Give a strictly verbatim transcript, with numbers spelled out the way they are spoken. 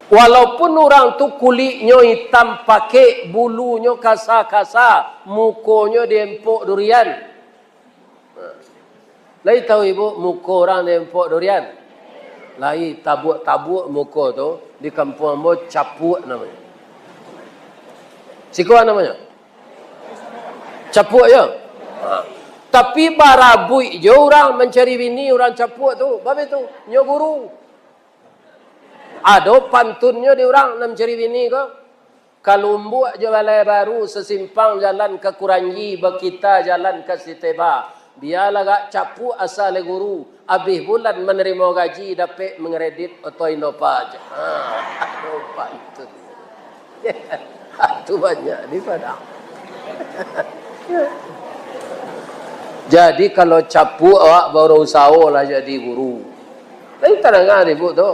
Walaupun urang tu kuliknyo itam pakek, bulunyo kasa-kasa, mukonyo diempok durian. Lai tahu ibu muko urang diempok durian? Lai, tabuak-tabuak muko tu, di kampuang ambo capuak namonyo. Siko namonyo? Capuak yo. Ha. Tapi barabuik jo urang mancari bini urang capuak tu. Bab itu, nyo guru. Ado pantunnyo di urang nan mancari bini ko. Kalumbuak jo Balai Baru, sasimpang jalan ka Kuranji, bakita jalan ka Siteba. Bialah agak capuak asa lai guru, abih bulan manarimo gaji, dapek mangredit oto Innova. Ha, ado pantun. Tu banyak di Padang. Jadi, kalau capuak awak, barusaholah jadi guru. Tapi tadanga ibu tu.